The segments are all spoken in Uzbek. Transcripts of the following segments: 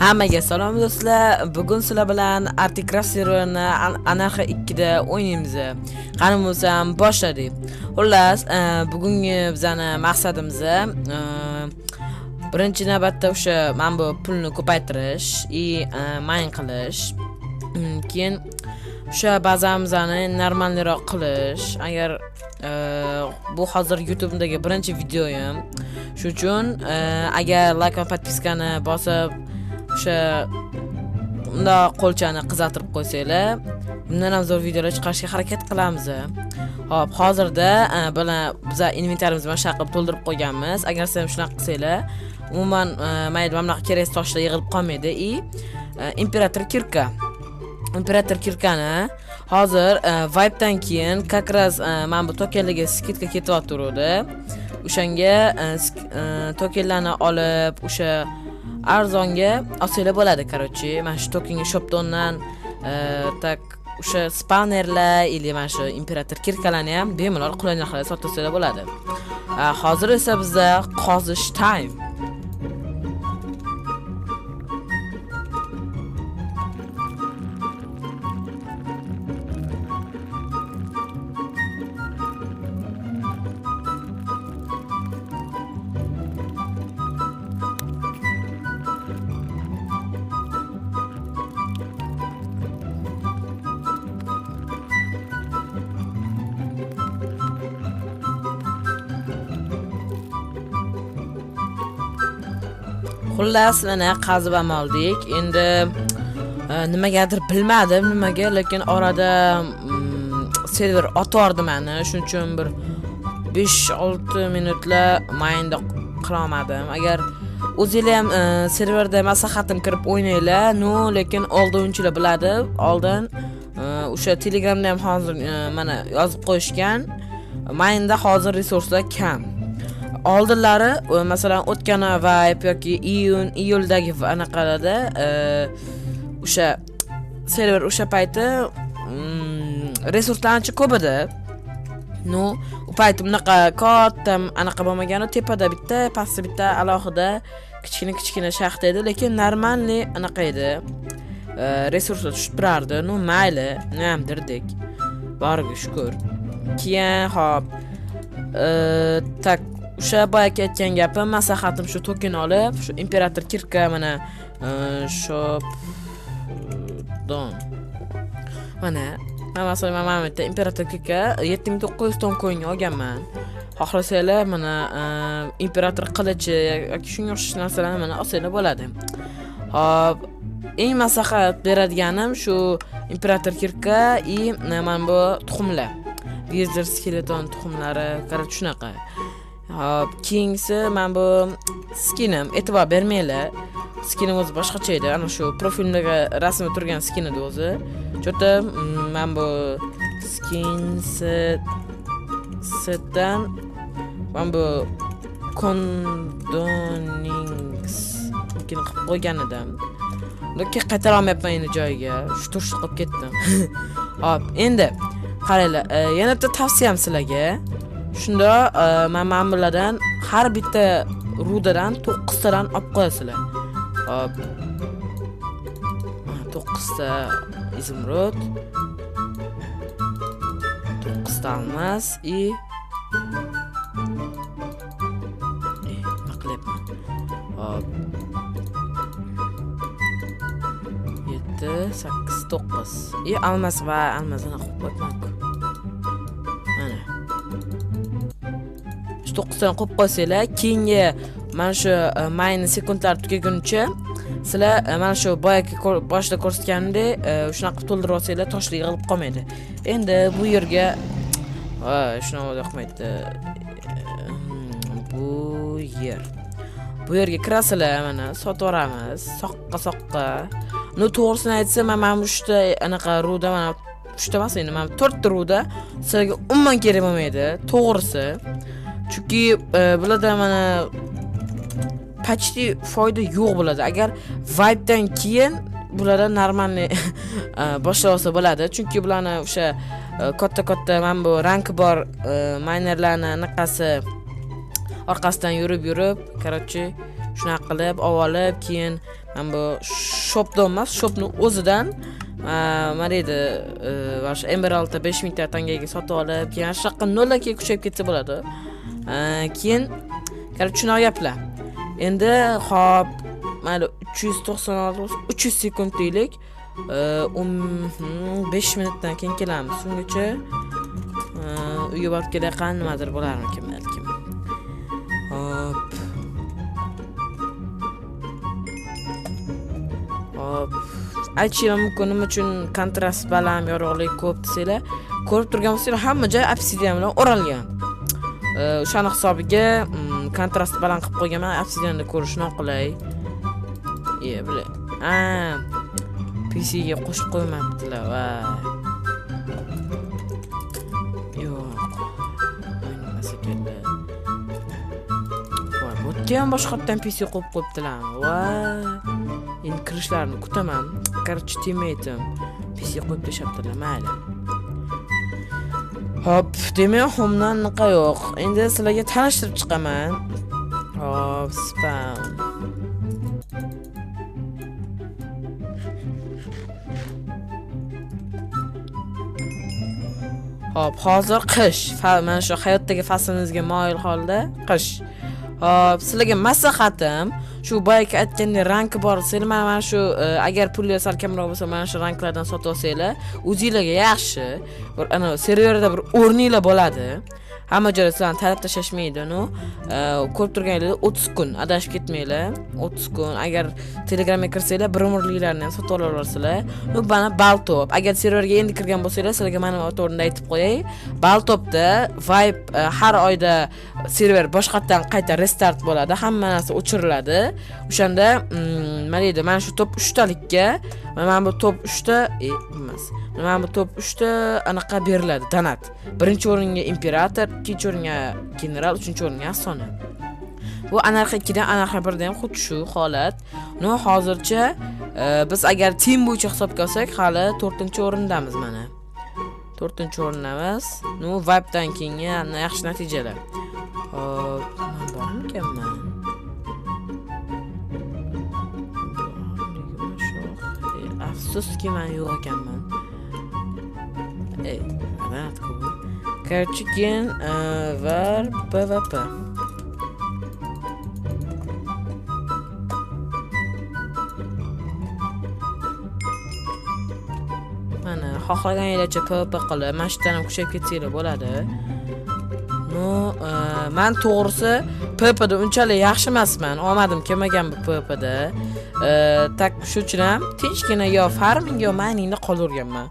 Hammaga salom do'stlar. Bugun sizlar bilan Articraft serverini Anarxa 2 da o'ynaymiz. Qani bo'lsam boshladik. Xullas, bugungi bizani maqsadimiz birinchi navbatda o'sha mana bu pulni ko'paytirish и mine qilish. Keyin o'sha bazamizni normalroq qilish. Agar bu hozir YouTube'dagi birinchi videoyim. Shuning uchun agar like va подписка ni bosib o'sha undoq qo'lchani qizartirib qo'ysanglar, bundan ham zo'r videolar chiqarishga harakat qilamiz. Xo'p, hozirda bilan biza inventarimizni mana shunaqa qilib to'ldirib qo'yganmiz. Agar sizlar ham shunaqa qilsanglar, umuman mayli mana bunaqa keraksiz toshlar yig'ilib qolmaydi. И imperator кирка. Imperator кирка ni hozir wipe'dan keyin как раз mana bu tokenlarga скидка ketyapti. O'shanga tokenlarni olib o'sha arzonga olsanglar bo'ladi, короче. Mana shu tokenga shoptondan так o'sha spawnerlar или mana shu imperator кирка larni ham bemalol qulay narxlarda sotib bo'ladi. Hozir esa bizda qozish time. Xullas, mana qazib ham oldik. Endi nimagadir bilmadim, nimaga, lekin orada server otvordi meni. Shuning uchun bir 5-6 minutlar mayenda qila olmadim. Agar o'zinglar ham serverda maslahatim kirib o'ynanglar, no, lekin oldin o'yinchilar biladi. Oldin o'sha Telegramda ham hozir mana yozib qo'yishgan. Mayenda hozir resurslar kam. Oldinlari, masalan, o'tgan wipe yoki iyun, iyuldagi anaqalarda o'sha server o'sha payti resurslar ancha ko'p edi. Ну, u payt bunaqa katta anaqa bo'lmagani, tepada bitta, pastda bitta alohida kichkina-kichkina shaxta edi, lekin нормальный anaqa edi. Resurslar tushib turardi. Ну, mayli, nima derdik. Boriga shukur. Keyin, hop, так o'sha boyagi aytgan gapim, maslahatim shu token olib, shu imperator кирка mana shop don. Mana men masalan mana bu yerda imperator кирка 7900 ton coinga olganman. Xohlasanglar mana imperator qilichi yoki shunga o'xshash narsalarni mana olsanglar bo'ladi. Xo'p, eng maslahat beradiganim shu imperator кирка и mana bu tuxumlar. Wither skeleton tuxumlari, короче, shunaqa. Hop, keyingisi mana bu skinim, e'tibor bermanglar. Skinim o'zi boshqacha edi. Ana shu profilimdagi rasmi turgan skin edi o'zi. Cho'ta mana bu skin setdan mana bu Condonings skin qilib qo'ygan edim. Lekin qaytara olmayapman endi joyiga. Shu turishni qilib ketdim. Hop, endi qaranglar, yana bitta tavsiyam sizlarga. Shunda men bulardan har bitta rudadan 9 tadan olib qo'yasizlar. Hop. 9 ta izumrud, 9 ta almas и nima qilyapman? Hop. 7, 8, 9. И almas va almasini qo'yib qo'yibman-ku. Mana. Shu 9 tani qo'yib qo'ysanglar, keyingi mana shu mayni sekundlar tugaguncha sizlar mana shu boyagi boshida ko'rsatganimdek shunaqa qilib to'ldirib olsanglar, toshlar yig'ilib qolmaydi. Endi bu yerga shunaqa yoqmaydi. Bu yer. Bu yerga kirasizlar, mana sotib yuboramiz. Soqqa-soqqa. Ну, to'g'risini aytsam, men mana bu uchta anaqa ruda, mana uchta emas endi, mana to'rtta ruda sizlarga umuman kerak bo'lmaydi, to'g'risi. Chunki bularda mana почти foyda yo'q bo'ladi. Agar wipe'dan keyin bularda нормальный boshlab olsa bo'ladi. Chunki bularni o'sha katta-katta mana bu rank bor minerlarni anaqasi orqasidan yurib-yurib, короче, Shunaqa qilib olib, keyin mana bu shopdan emas, shopni o'zidan nima deydi, mana shu emeraldni 5000 ta tangaga sotib olib, keyin shu yoqqa nolga kuchayib ketsa bo'ladi. Keyin короче shunaqa gaplar. Endi hop, mayli 396 300 sekund deylik. 5 minutdan keyin kelamiz. Ungacha uyga borib kelayotgan nimadir bo'larmikin balkim. Hop. Hop. Aytishim mumkin, nima uchun kontrast baland, yorug'lik ko'p desanglar, ko'rib turgan bo'lsanglar, hamma joy obsidian bilan o'ralgan. O'shani hisobiga kontrast baland qilib qo'yganman, obsidianni ko'rish noqulay. Bile. PC ga qo'shib qo'ymabdilar, voy. Yo'q. O'ynamasa keldi. Voy, bu yerga ham boshqatdan PC qo'yib qo'yibdilar. Voy. Endi kirishlarini kutaman. Короче, teammate'im PC qo'yib tashlabdilar, mayli. Hop, demak, home'dan niqa yo'q. Endi sizlarga tanishtirib chiqaman. Hop, spawn. Hop, hozir qish. Mana shu hayotdagi faslimizga moyil holda qish. Hop, sizlarga maslahatim, shu boyagi aytgandek ranki bor, sizlar mana shu agar pullar sal kamroq bo'lsa, mana shu ranklardan sotib olsanglar, o'zingizlarga yaxshi. Bir ana serverda bir o'rninglar bo'ladi. Hamma joyda sizlarni talab tashlashmaydi, no. Ko'rib turganinglar 30 kun, adashib ketmanglar. 30 kun agar Telegramga kirsanglar, bir umrliklarni ham sotib ola olasizlar. No, mana Baltop. Agar serverga endi kirgan bo'lsanglar, sizlarga mana bu o'rinda aytib qo'yay. Baltopda vibe har oyda server boshqatdan qayta restart bo'ladi, hamma narsa o'chiriladi. O'shanda, nima deydi, mana shu top 3 talikka, mana bu top 3 ta, emas. Mana bu top 3 ta anaqa beriladi, donat. Birinchi o'ringa imperator, ikkinchi o'ringa general, uchinchi o'ringa afsona. Bu anarxa 2dan anarxa 1da ham xuddi shu holat. No, hozircha biz agar team bo'yicha hisobga olsak, hali 4-o'rindamiz mana. 4-o'rindamiz. No, vibe'dan keyingi yaxshi natijalar. Hop, men bormikanman? Afsuski men yo'q ekanman. Короче, keyin var PvP. Mana xohlaganinglarcha PvP qilib, mana shu yerdan ham kuchayib ketsanglar bo'ladi. No, men to'g'risi PvPda unchalik yaxshi emasman. Omadim kelmagan bu PvPda. Tak shu uchun ham tinchgina yo farming yo miningda qolaverganman.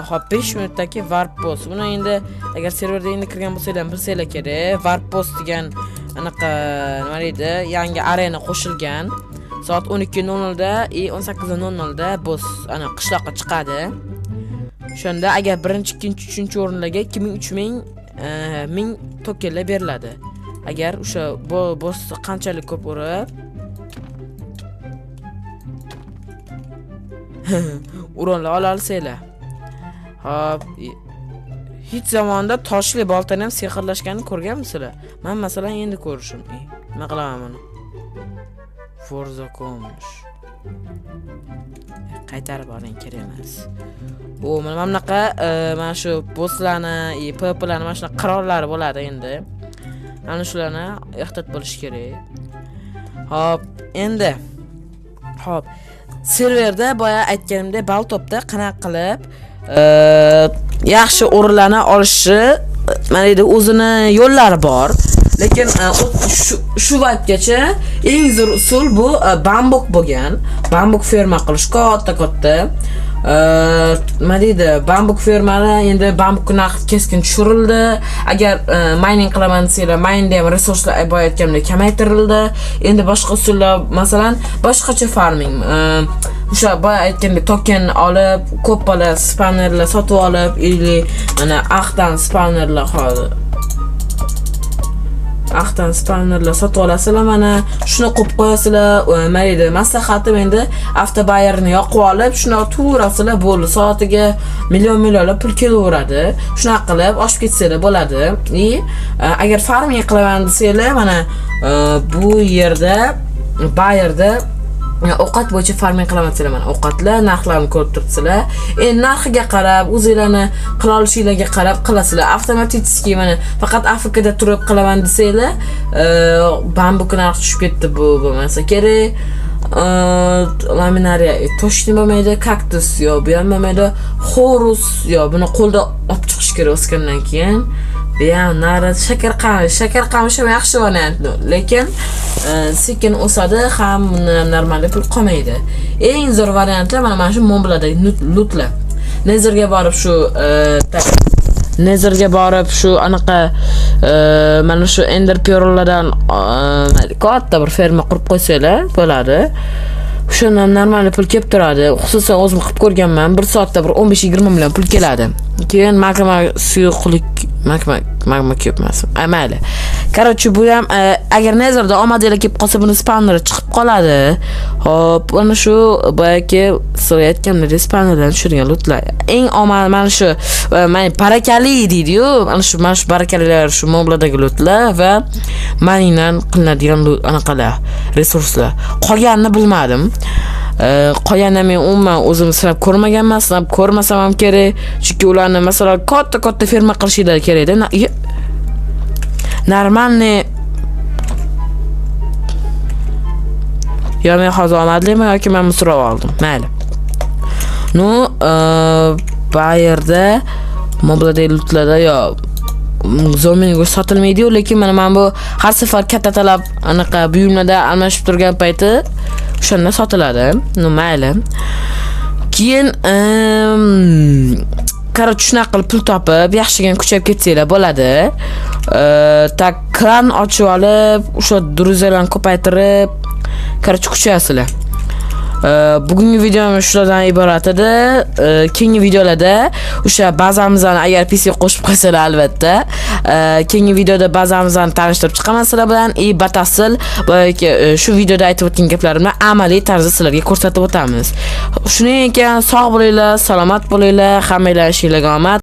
Hop, 5 minutdagi warp boss. Buni endi agar serverda endi kirgan bo'lsanglar ham bilsanglar kerak. Warp boss degan anaqa nima deydi, yangi arena qo'shilgan. Soat 12:00 da i 18:00 da boss ana qishloqqa chiqadi. O'shanda agar birinchi, ikkinchi, uchinchi o'rinlarga 2000, 3000, 1000 tokenlar beriladi. Agar o'sha bossni qanchalik ko'p urib uronlar ola olsanglar. Hop, hech zamonda toshli boltani ham sehrlashganini ko'rganmisizlar? Men masalan endi ko'rishim. Nima qilaman buni? Forza ko'mish. Qaytarib oling, kerak emas. U mana bunaqa, mana shu bosslarni, PvPlarni mana shunaqa qirollar bo'ladi endi. Mana shularni ehtiyot bo'lish kerak. Hop, endi. Hop, serverda boya aytganimdek Baltopda qanaqa qilib yaxshi o'rinlarni olishi, mana endi o'zini yo'llari bor. Lekin shu vaqtgacha eng zo'r usul bu bambuk bo'lgan. Bambuk ferma qilish katta-katta. Nima deydi, bambuk fermani endi bambuk narxi keskin tushirildi. Agar mining qilaman desanglar, miningda ham resurslar boya aytganimdek kamaytirildi. Endi boshqa usullar, masalan, boshqacha farming, o'sha boya aytgandek token olib, ko'p bola spawnerlar sotib olib, ili mana axdan spawnerlar hozir axdan spawnerlar sotib olasizlar, mana shuni qo'yib qo'yasizlar. Nima deydi, maslahatim endi avtobayerni yoqib olib, shuni turasizlar, bo'ldi. Soatiga million millionlab pul kelaveradi. Shunaqa qilib oshib ketsanglar bo'ladi. Agar farming qilaman desanglar, mana bu yerda Bayerda ovqat bo'yicha farming qilaman desanglar, mana ovqatlar narxlarini ko'rib turibsizlar. Endi narxiga qarab, o'zinglarni qila olishinglarga qarab qilasizlar. Avtomatik mana faqat Afrikada turib qilaman desanglar, bambuk narxi tushib ketdi, bu bo'lmasa kerak. Laminariya toshni bo'lmaydi, kaktus yo bu ham bo'lmaydi, xorus yo buni qo'lda olib chiqish kerak o'sgandan keyin. Bu ham nari shakar qamish, shakar qamish ham yaxshi variant, lekin sekin o'sadi ham, buni normal pul qolmaydi. Eng zo'r variantlar mana shu moblardagi lootlar. Netherga borib shu Netherga borib shu anaqa mana shu Ender Pearllardan katta bir ferma qurib qo'ysanglar bo'ladi. O'shandan normal pul kelib turadi. Xususan o'zim qilib ko'rganman. 1 soatda bir 15-20 million pul keladi. Keyin magma suyuqlik, magma ko'p emas. Ay, mayli. Короче, bu ham agar Netherda omadinglar kelib qolsa, buni spawneri chiqib qoladi. Hop, mana shu boyagi sizlarga aytganimdek spawnerdan tushirgan lootlar. Eng omad mana shu mana barakali deydi-yu, mana shu barakalilar shu moblardagi lootlar va miningdan qilinadigan loot anaqalar, resurslar. Qolganini bilmadim. Qolganini men umuman o'zim sinab ko'rmaganman, sinab ko'rmasam ham kerak, chunki ularni masalan katta-katta ferma qilishinglar kerakda. Нормальный yo men hozir omadliyman yoki men so'rab oldim. Mayli. Ну, bu yerda moblardagi lootlarda yo zombini go'sht sotilmaydi-yu, lekin mana bu har safar katta talab anaqa buyumlarda almashib turgan payti o'shanda sotiladi. Ну, mayli. Keyin короче, shunaqa qilib pul topib, yaxshigina kuchayib ketsanglar bo'ladi. Так klan ochib olib, o'sha друзья larni ko'paytirib, короче, kuchayasizlar. Bugungi videom shulardan iborat edi. Keyingi videolarda o'sha bazamizni agar PC qo'shib qo'ysalar albatta, keyingi videoda bazamizni tanishtirib chiqaman sizlar bilan и batafsil boyagi shu videoda aytib o'tgan gaplarimni amaliy tarzda sizlarga ko'rsatib o'tamiz. Shuning ekan, sog' bo'linglar, salomat bo'linglar, hammanglar ishinglarga omad.